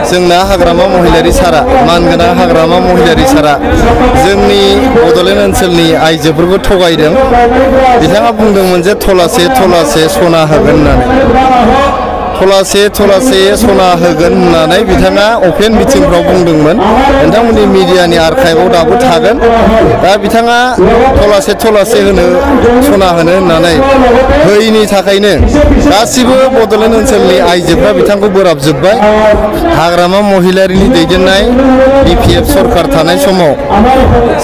जोंना हाग्रामा महिलारि सारा मानगोनां हाग्रामा महिलारि सारा जोंनि बड'लेण्ड ओनसोलनि आइजोफोरखौ थगायदों। बिथाङा बुंदोंमोन जे थलासे थलासे सना होगोन होननानै। थलासे थलासे सना होगोन होननानै बिथाङा अपेन मिटिंफ्राव बुंदोंमोन। नोंथांमोननि मिडियानि आर्काइभआव दाबो थागोन। दा बिथाङा थलासे थलासे सना होनो होननानै होयैनि थाखायनो गासिबो बड'लेण्ड ओनसोलनि आइजोफ्रा बिथांखौ बोराबजोब्बाय। हाग्रामा महिलारिनि दैदेननाय BPF सरकार थानाय समाव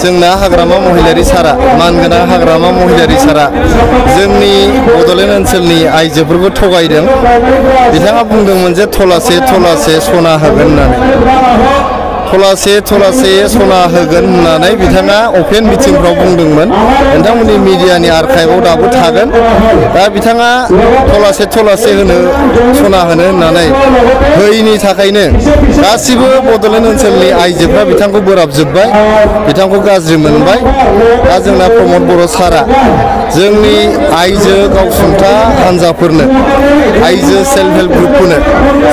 जोंना हाग्रामा महिलारि सारा मानगोनां हाग्रामा महिलारि सारा जोंनि बड'लेण्ड ओनसोलनि आइजोफोरखौ थगायदों। बिथाङा बुंदोंमोन जे थलासे थलासे सना होगोन होननानै। थलासे थलासे सना होगोन होननानै बिथाङा अपेन मिटिंफ्राव बुंदोंमोन। नोंथांमोननि मिडियानि आर्काइभआव दाबो थागोन। दा बिथाङा थलासे थलासे सना होनो होननानै होयैनि थाखायनो गासिबो बड'लेण्ड ओनसोलनि आइजोफ्रा बिथांखौ बोराबजोब्बाय, बिथांखौ गाज्रि मोनबाय। दा जोंना प्रमद बर' सारा जोंनि आइजो गावसुंथा हान्जाफोरनो आइजो सेल्फ हेल्प ग्रुपफोरनो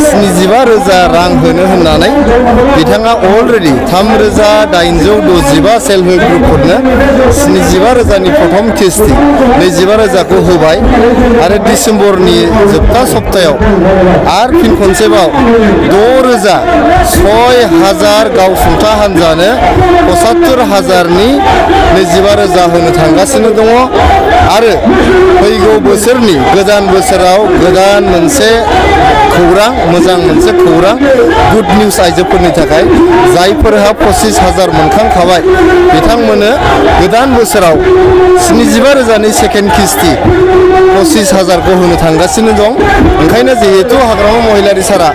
75,000 रां होनो होननानै बिथाङा अलरेडि 3,865 सेल्फ हेल्प ग्रुपफोरनो 75,000नि प्रथम किस्ति 25,000खौ होबाय आरो डिसेम्बरनि जोबथा सप्तायाव आरो फिन खनसेबाव 6,000 गावसुंथा हान्जानो 75,000नि 25,000 होनो थांगासिनो दङ। आरो फैगौ बोसोरनि गोदान बोसोराव गोदान मोनसे खौरां, मोजां मोनसे खौरां, गुड निउज आइजोफोरनि थाखाय जायफोरहा 25,000 मोनखांखाबाय बिथांमोननो गोदान बोसोराव 75,000नि सेकेन्ड किस्ति 25,000खौ होनो थांगासिनो दं। ओंखायनो जिहेतु हाग्रामा महिलारि सारा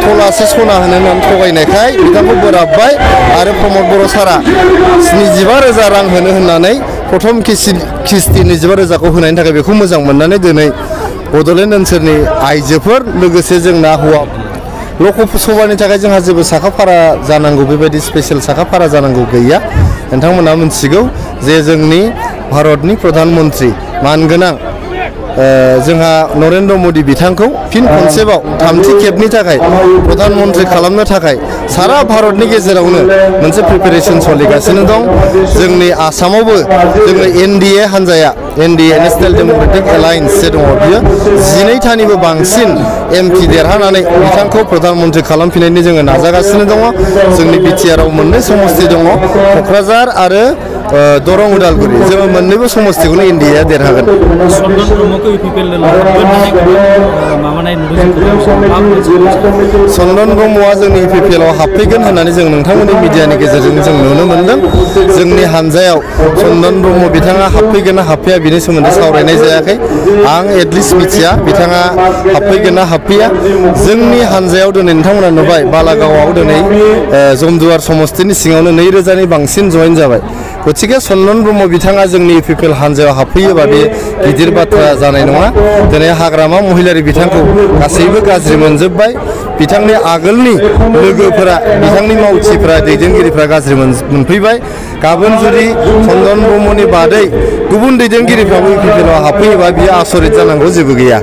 थलासे सना होनो होननानै थगायनायखाय बिथांखौ बोराबबाय आरो प्रमद बर' सारा 75,000 रां होनो होननानै प्रथम किस्ति 25,000खौ होनायनि थाखाय बेखौ मोजां मोननानै दिनै बड'लेण्ड ओनसोलनि आइजोफोर लोगोसे जोंना हौवा लकसभानि थाखाय जोंहा जेबो साखाफारा जानांगौ बेबायदि स्पेसियेल साखाफारा जानांगौ गैया। नोंथांमोना मिथिगौ जे जोंनि भारतनि प्रधान मन्त्रि मानगोनां जोंहा नरेन्द्र मदि बिथांखौ फिन खनसेबाव थामथि खेबनि थाखाय प्रधान मन्त्रि खालामनो थाखाय सारा भारतनि गेजेरावनो मोनसे प्रिपेरेसन सोलिगासिनो दं। जोंनि आसामावबो जोङो NDA हान्जाया NDA नेशनेल डेम'क्रेटिक एलायन्स जे दङ बियो 12थानिबो बांसिन MP देरहानानै बिथांखौ प्रधान मन्त्रि खालामफिननायनि जोङो नाजागासिनो दङ। जोंनि बिटिआरआव मोननै समस्ति दङ, क'क्राझार आरो दरं उदालगुरि। जोङो मोननैबो समस्तिखौनो NDA देरहागोन। चन्दन ब्रह्मआ जोंनि EPPLआव हाबफैगोन होननानै जों नोंथांमोननि मिडियानि गेजेरजों जों नुनो मोनदों। जोंनि हानजायाव चन्दन ब्रह्म बिथाङा हाबफैगोन ना हाबफैया बिनि सोमोन्दै सावरायनाय जायाखै। आं एटलिस्ट मिथिया बिथाङा हाबफैगोन ना हाबफैया। जोंनि हानजायाव दिनै नोंथांमोना नुबाय बालागावआव दिनै जमदुवार समस्तिनि सिङावनो 2,000नि बांसिन जइन जाबाय। गतिके चन्दन ब्रह्म बिथाङा जोंनि EPPL हानजायाव हाबफैयोबा बे गिदिर बाथ्रा जानाय नङा। दिनै हाग्रामा महिलारि बिथांखौ गासैबो गाज्रि मोनजोब्बाय। बिथांनि आगोलनि लोगोफोरा, बिथांनि मावथिफोरा, दैदेनगिरिफ्रा गाज्रि मोनफैबाय। गाबोन जुदि चन्दन ब्रह्मनि बादै गुबुन दैदेनगिरिफ्राबो EPPLआव हाबफैयोबा बियो आसरित जानांगौ जेबो गैया।